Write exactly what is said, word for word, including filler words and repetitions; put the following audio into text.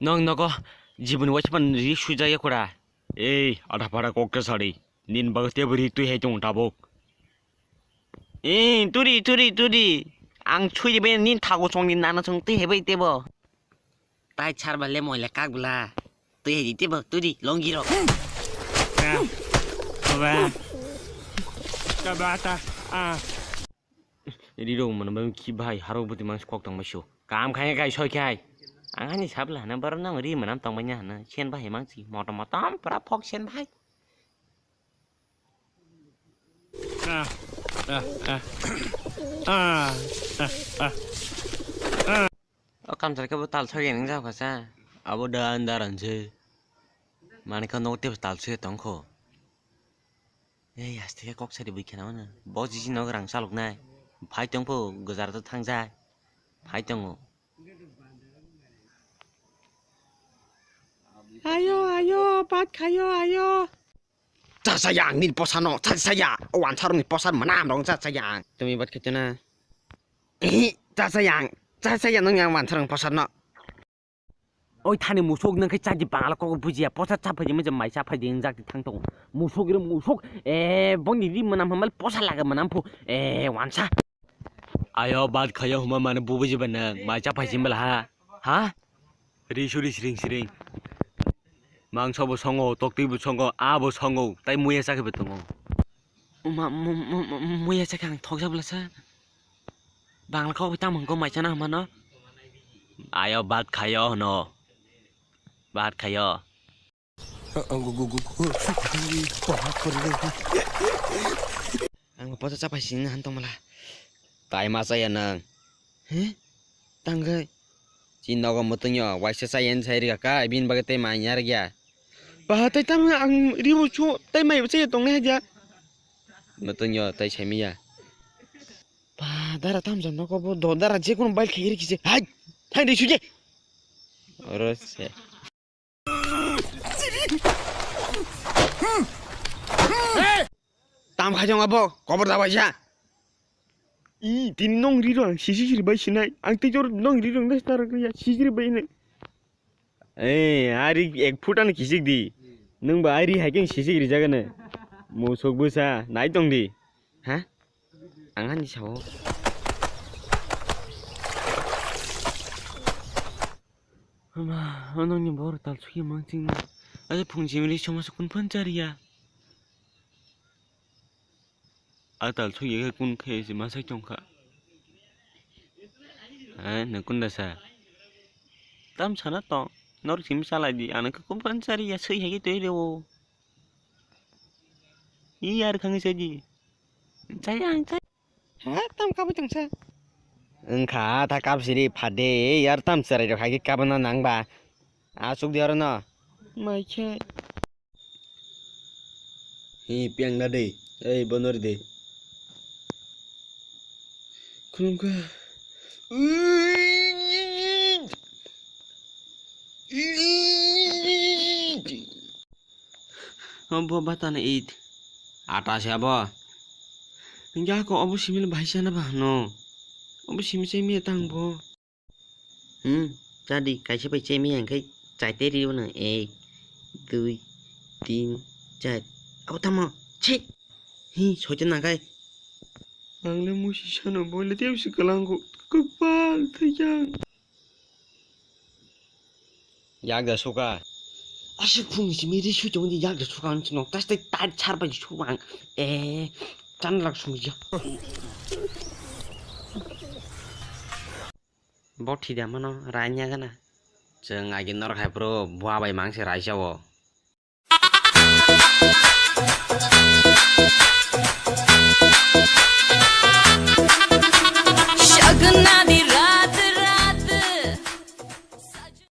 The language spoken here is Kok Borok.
Nong nogo jiboni waisa pan ri sujak ya kura. Ei, ada para kok ke sari. Nin bagwi tebo ri twi hai tongo tabuk. Ei, turi, turi, turi. Ang sui be nin thago song ni nana song twi hai bai tebo. Tai char ba le moila kak bla. Twi hai di tebo turi longi rok. Ka. Ba. Ka ba ta. Ah. Ri rok mano ba ki bai haro bwtwi mang kok tong bai su. Kam khai kai soi khai. Ang hani sabla na bar nang ri manam tong bai na na. Sen bai mang si motom motom pra phok sen bai. Ah, ah, ah. Ah, ah, ah. O kamchar khe bo tal soi nang jak kha sa. Abo da andar anse. Mani kha nok tep tal soi tong kho. Ei, aste khe kok sari bui khena mano. Bo jiji nok rang chalok nai. Phai tong pho gozar to thang jai. Phai tongo. Ayo, ayo, bat khayo, ayo. Cha cha yang ni posa no, cha cha ya. O wansarok ni posa manam rong cha cha yang. Tumi bat khaito na. Ehe, cha cha yang. Cha cha ya nang yang wansarok ni posa no. Oi thani musuk nang khe chaji bangala kok bujiya. Posa cha phaji manja mai cha phaji injak ti thang tongo. Musuk ri musuk. Eh, boni ri manam hamal posa laga manam phu. Eh, wansa. Ayo bat khayo huma mane bubuji ba nang mai cha phaji mala ha. Ha? Ri suri siring siring. Mangso bo songo, toktwi bo songo, a bo songo, tai muya chakhe bo tongo. Ma, mu-, mu-, mu-, muya chakhe ang thokjak bwlasa. Bangla kok tamo hwnko mai chana hwnmano. Ayo bat khayo hwno. Bat khayo. Ang bo posa cha phaising han tongmala. Tai ma chaya nang. He? Tangwi. Chini nogo mwtwngyo, waisa chaya hinwi sai rwkha kha, bini bagwi tei mai ya rwkya. Ba, tei tamo ang ribo chu, tei maibo chaya tongnai hadia. Mwtwngyo, tei saimanya. Ba, dara tamo jani nogo bo, do dara je kono bai khe rikhi se. Hai, hai ri suje. Oro se. Tam khai jong abo, kobor da baisa. I, tini nong ri rong, sisi siri bai sinai. Ang tei jor nong ri rong, nai star ya, sisi siri bai nai. Eh, ari ek foot ano kisik di. Nung ba ari hai keng sisi ri jaga ne. Musuk busa, nai tong di. Ha? Ang ani sao. Ama, onong ni bor tal suki mang ching. Aja phung jimri choma sukun phan chariya. A tal sui ye kun khe se ma sai tong kha. Eh, nang kun da sa. Tam sana tong. Nor sim salai di. Ang khe kun phan chari ya sui hai toi re o. I yar khang se di. Chai ang chai. Ha, tam ka butang sa. Wngkha ta kap siri phade yar tam chwrai rok hai khe kabana nang ba. Asuk di oro no. Mai khe. Hi, piang na de. Ei, bonor de. Khulumkha. Obo batana it. Ata se abo. Hingke ako obo simil bahai sana bahano. Obo simil se miya tang bo. Hmm, chadi, kaisa bai chemi hingke chaite rio no. Ek, dui, tin, char. Abo tamo, chhe. Hi, soite nakai. Ang le musi sano, boile tebsi kalango. Kopal thajang. Yak da suka. Aswk phung simi ri sui tongdi yak da suka ang chino. Tas tai tar char bai suka ang. Eh, chan lak sumi ya. Bo thida mano, rain ya gana. Chwng agi norok hai phuru bua bai mang se raisa o.